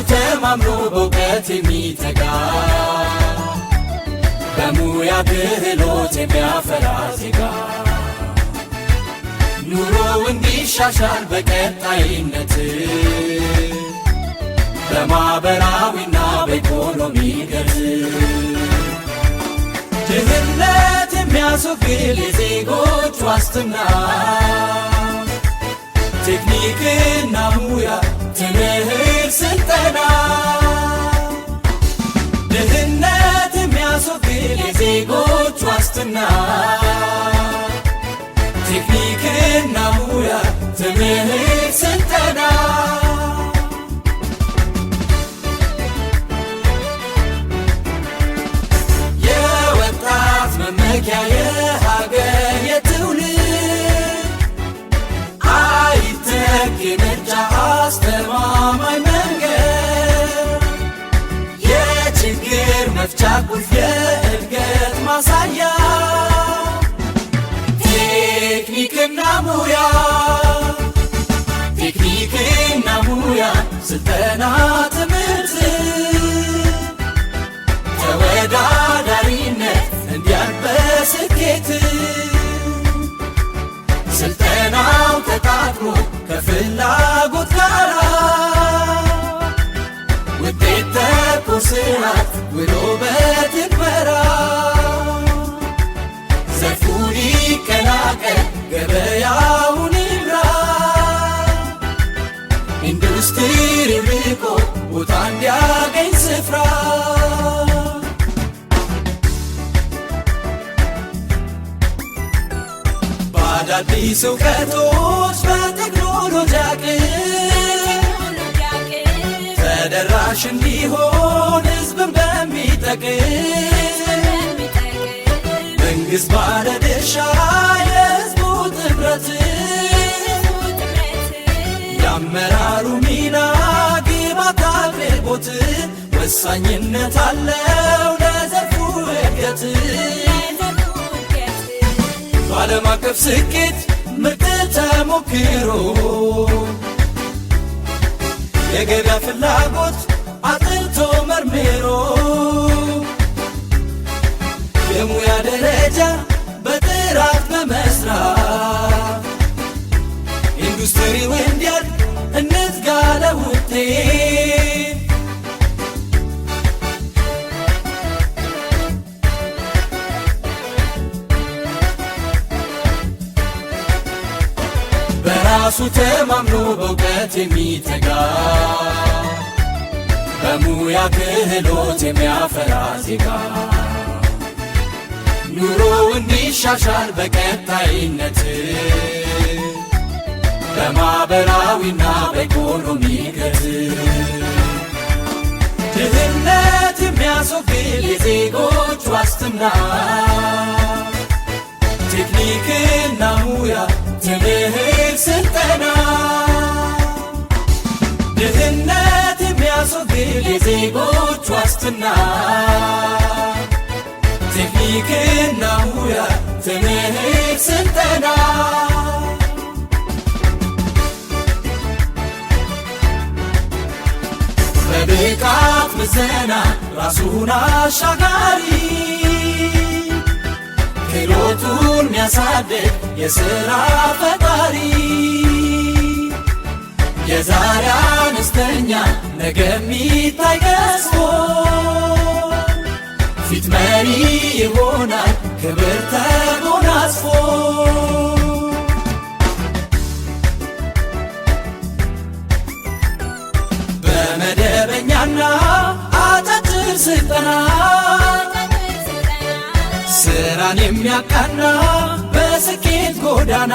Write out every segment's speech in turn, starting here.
ተማምኖ በእውቀት የሚተጋ፣ በሙያ ክህሎት የሚያፈራ ዜጋ፣ ኑሮው እንዲሻሻል በቀጣይነት፣ በማኅበራዊና በኢኮኖሚ ገዝ፣ ድህነት የሚያስወግድ የዜጎች ዋስትና፣ ቴክኒክና ሙያ፣ ትምህርት፣ ስልጠና። ድህነት የሚያስወግድ የዜጎች ዋስትና፣ ቴክኒክና ሙያ፣ ትምህርት፣ ስልጠና። የወጣት መመኪያ፣ የሀገር የትውልድ አይተኬ ምርጫ፣ አስተማማኝ መንገድ፣ የችግር መፍቻ ቁልፍ፣ የእድገት ማሳያ፣ ቴክኒክና ሙያ፣ ቴክኒክና ሙያ፣ ስልጠና፣ ትምህርት፣ ተወዳዳሪነት እንዲያድግ በስኬት፣ ስልጠናው ተጣጥሞ ከፍላጎት ጋር፣ ውጤት ተኮር ስርዓት ውሎ በትግበራ፣ ዘርፉን ይቀላቀል፣ ገበያውን ይምራ፣ ኢንዱስትሪ ልቆ ቦታ እንዲያገኝ ስፍራ። በአዳዲስ እውቀቶች፣ በቴክኖሎጂ አቅም ተደራሽ እንዲሆን፣ ሕዝብን በሚጠቅም፣ መንግሥት ባለድርሻ፣ የሕዝቡ ጥምረት፣ የአመራሩ ሚና፣ ግብዓት አቅርቦት ወሳኝነት አለው ለዘርፉ እድገት። በዓለም አቀፍ ስኬት ምርጥ ተሞክሮ፣ የገበያ ፍላጎት አጥንቶ መርምሮ፣ የሙያ ደረጃ በጥራት በመስራት፣ ኢንዱስትሪው እንዲያድግ እንትጋ ለውጤት። በራሱ ተማምኖ በእውቀት የሚተጋ፣ በሙያ ክህሎት የሚያፈራ ዜጋ፣ ኑሮው እንዲሻሻል በቀጣይነት፣ በማኅበራዊና በኢኮኖሚ እድገት፣ ድህነት የሚያስወግድ የዜጎች ዋስትና፣ ቴክኒክና ሙያ፣ ትምህርት፣ ስልጠና። ድህነት የሚያስወግድ የዜጎች ዋስትና፣ ቴክኒክና ሙያ፣ ትምህርት፣ ስልጠና። በብቃት ምዘና ራሱን አሻጋሪ፣ ክህሎቱን ሚያሳድግ የሥራ ፈጣሪ፣ የዛሬ አነስተኛ ነገ የሚታይ ገዝፎ፣ ፊት መሪ ይሆናል ክብር ተጎናጽፎ። በመደበኛና አጫጭር ስልጠና ስራን የሚያቃና በስኬት ጎዳና፣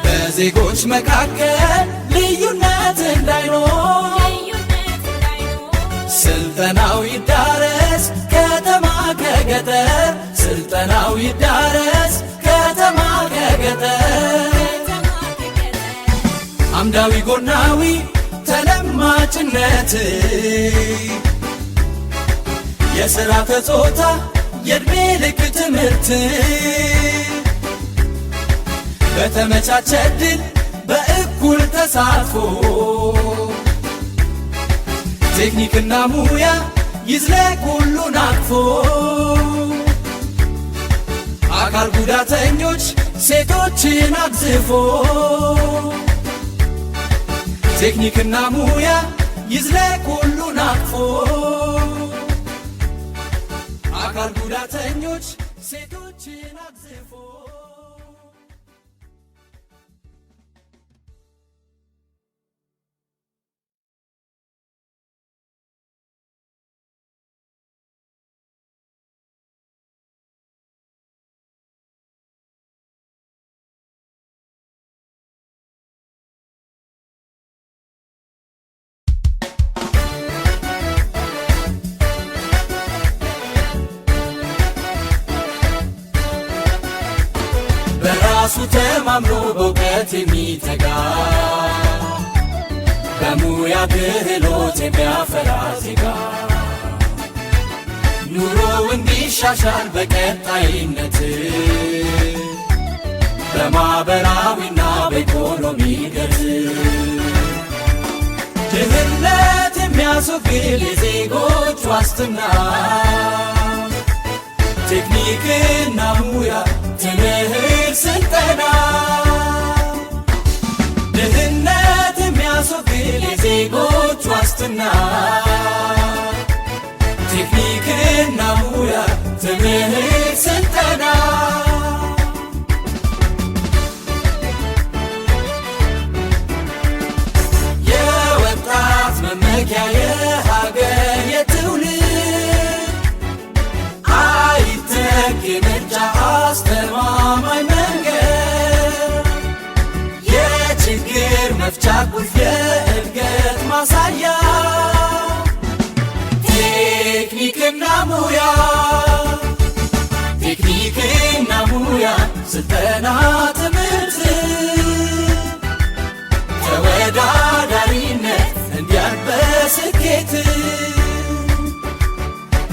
በዜጎች መካከል ልዩነት እንዳይኖር፣ ስልጠናው ይዳረስ ከተማ ከገጠር፣ ስልጠናው ይዳረስ ከተማ ከገጠር። አምዳዊ ጎናዊ ተለማጭነት፣ የሥርዓተ ጾታ፣ የዕድሜ ልክ ትምህርት፣ በተመቻቸ ዕድል በእኩል ተሳትፎ። ቴክኒክና ሙያ ይዝለቅ ሁሉን አቅፎ፣ አካል ጉዳተኞች ሴቶችን አግዝፎ። ቴክኒክና ሙያ ይዝለቅ ሁሉን አቅፎ፣ አካል ጉዳተኞች ሴቶችን አግዝፎ። በራሱ ተማምኖ በእውቀት የሚተጋ፣ በሙያ ክህሎት የሚያፈራ ዜጋ፣ ኑሮው እንዲሻሻል በቀጣይነት በማኅበራዊና በኢኮኖሚ ገት፣ ድህነት የሚያስወግድ የዜጎች ዋስትና፣ ቴክኒክና ሙያ ትምህርት ስልጠና። ድህነት የሚያስወግድ የዜጎች ዋስትና፣ ቴክኒክና ሙያ ትምህርት ስልጠና። የወጣት መመኪያ የሀገር የትውልድ፣ አይተክ ምርጫ አስተማማኝ መንገድ፣ የችግር መፍቻ ቁልፍ የእድገት ማሳያ፣ ቴክኒክና ሙያ። ቴክኒክና ሙያ ስልጠና ትምህርት፣ ተወዳዳሪነት እንዲያድግ በስኬት፣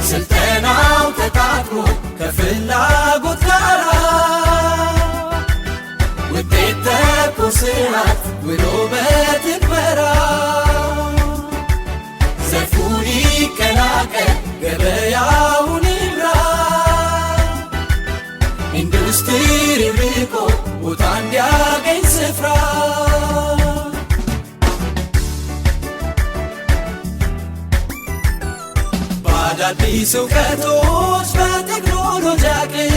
ስልጠናው ተጣጥሞ ከፍላጎት ጋር፣ ውጤት ተኮር ስርዓት ውሎ በትግበራ፣ ዘርፉን ይቀላቀል ገበያውን ይምራ፣ ኢንዱስትሪ ልቆ ቦታ እንዲያገኝ ስፍራ። በአዳዲስ እውቀቶች በቴክኖሎጂ አቅም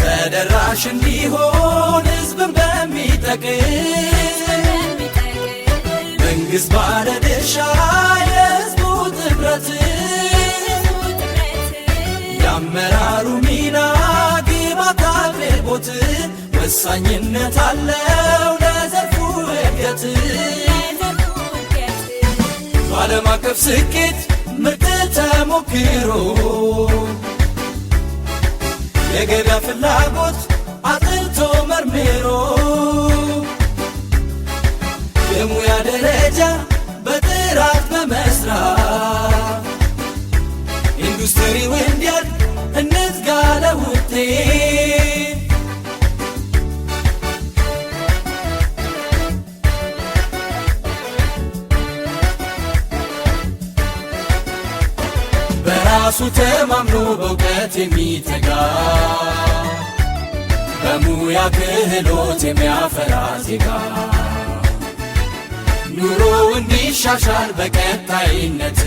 ተደራሽ እንዲሆን ሕዝብን በሚጠቅም፣ መንግሥት ባለድርሻ የሕዝቡ ጥምረት፣ የአመራሩ ሚና ግብዓት አቅርቦት ወሳኝነት አለው ለዘርፉ እድገት። በዓለም አቀፍ ስኬት ምርጥ ተሞክሮ፣ የገበያ ፍላጎት አጥንቶ መርምሮ፣ የሙያ ደረጃ በጥራት በመስራት ኢንዱስትሪው እንዲያድግ እንትጋ ለውጤት። በራሱ ተማምኖ በእውቀት የሚተጋ፣ በሙያ ክህሎት የሚያፈራ ዜጋ፣ ኑሮው እንዲሻሻል በቀጣይነት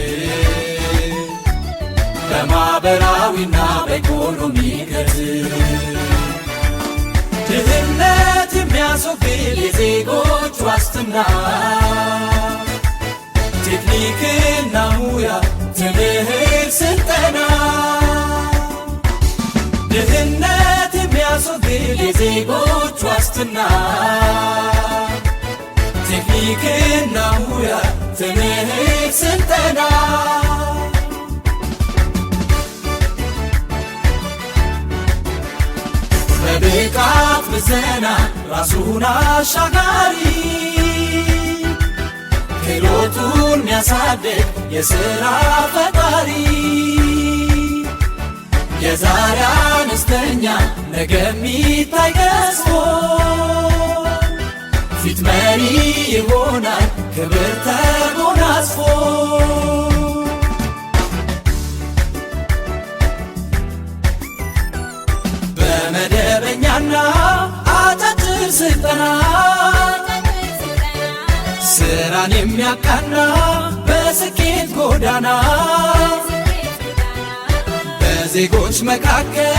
በማኅበራዊና በኢኮኖሚ እድገት፣ ድህነት የሚያስወግድ የዜጎች ዋስትና፣ ቴክኒክና ሙያ ትምህርት ስልጠና። ድህነት የሚያስወግድ የዜጎች ዋስትና፣ ቴክኒክና ሙያ ትምህርት ስልጠና። በብቃት ምዘና ራሱን አሻጋሪ፣ ክህሎቱን ሚያሳድግ የሥራ ፈጣሪ፣ የዛሬ አነስተኛ ነገ የሚታይ ገዝፎ፣ ፊት መሪ ይሆናል ክብር ተጎ ሙያና አጫጭር ስልጠና፣ ስራን የሚያቃና በስኬት ጎዳና፣ በዜጎች መካከል።